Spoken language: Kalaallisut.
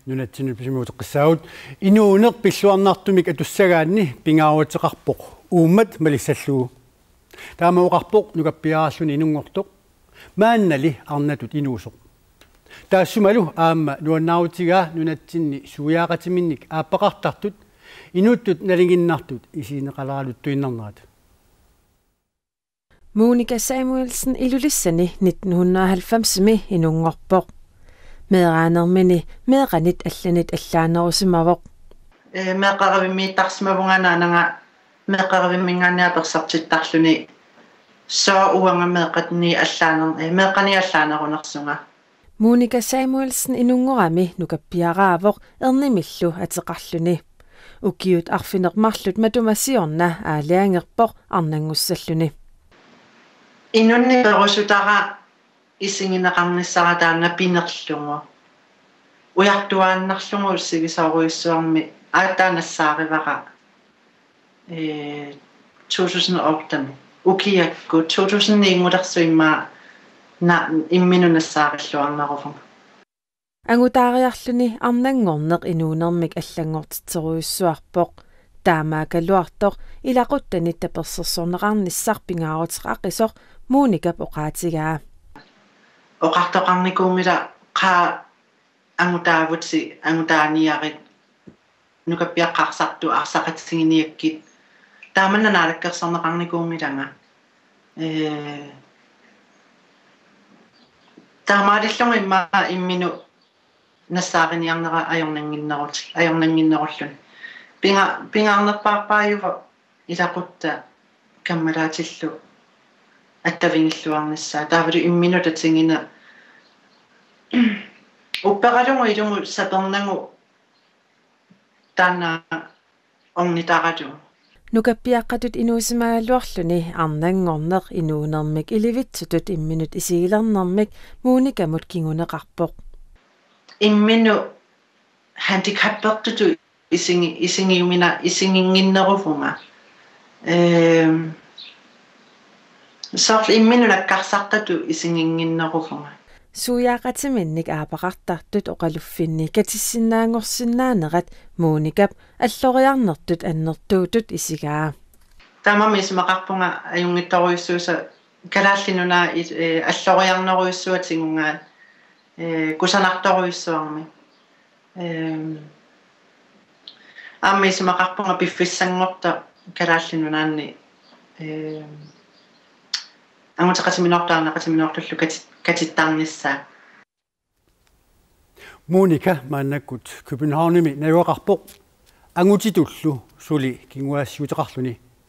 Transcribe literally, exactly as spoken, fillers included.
Nunatsinnut pisimuuteqqissaagut. Inuuneq pilluarnartumik atussagaanni pingaaruteqarpoq uummat malissallugu. Taama oqarpoq nukappiararluni inunngortoq. Maannali arnatut inuusoq. Taassumalu aamma nuannaarutigaa nunatsinni suiaaqatiminnik aappaqartartut inuttut nalinginnartut isigineqaleraluttuinnarnerat. Monika Samuelsen Ilulissani nitten hundrede og halvfemsimi inunngorpoq. Meeraanermini meeqqanit allanit allaanerusimavoq. Ee, meeqqerivimmiittarsimavunga, naanaga meeqqerivimminngaanniit apersortittarluni: Sooq uanga meeqqanit allaaner-, ee, meeqqanit allaanerunersunga? Monika Samuelsen inunngorami nukappiaraavoq ernimillu ateqarluni. Ukiut arfineq-marluk matuma siorna aalajangerpoq arnanngussalluni. Inunnik perusutara isigineqarnissara taanna pinerlugu. Ujartuaannarlugu sivisoorujussuarmik aatsaat nassaarivara, ee, to tusind otte. Ukiakkut to tusind ni-ngulersoq immaqa na-, imminut nassaarilluarneruvunga. Angutaariarluni arnanngorneq inuunermik allanngortitserujussuarpoq. Taamaakkaluartoq ilaquttanit tapersersorneqarnissaq pingaaruteqaqisoq Monikap oqaatigaa. Oqartoqarnikuunngilaq qaa angutaavutit, angutaaniarit, nukappiaqqaartartut aarsaqatiginiakkit. Taamanna naalakkersorneqarnikuunngilanga. Ee, taamaalillunga immaqa imminut nassaariniarnera ajornannginnerut-, ajornannginnerulluni. Pinga-, pingaarnerpaarpaajuvoq ilaquttat kammalaatillu attavigilluarnissaat. Taavalu imminut tatiginaq upperalugu ilumut sapernagu taanna ornitaralugu. Nukappiaqqatut inuusimagaluarluni arnanngorneq inuunermik ilivitsutut imminut isigilernermik Monikamut kinguneqarpoq. Imminut handicappertutut isigi-, isigiumina-, isiginnginneruvunga. Ehm, soorlu imminut nakkarsartatut isiginnginneruvunga. Suiaaqatiminnik aappaqartartut oqaluffinni katissinnaanngorsinnaanerat Monikap alloriarnertut annertuutut isigaa. Taamaammat isumaqarpunga ajunngitsorujussuusoq Kalaallit Nunaat i-, ee, alloriarnerujussuaq tigugaat, ee, kusanartorujussuarmik. Ehm, aamma isumaqarpunga piffissanngortoq Kalaallit Nunaanni, ehm, anguteqatiminortut arnaqatiminortullu kati-, katittarnissaa. Monika maannakkut Københavnimi najugaqarpoq, angutitullu suli kinguaassiuteqarluni.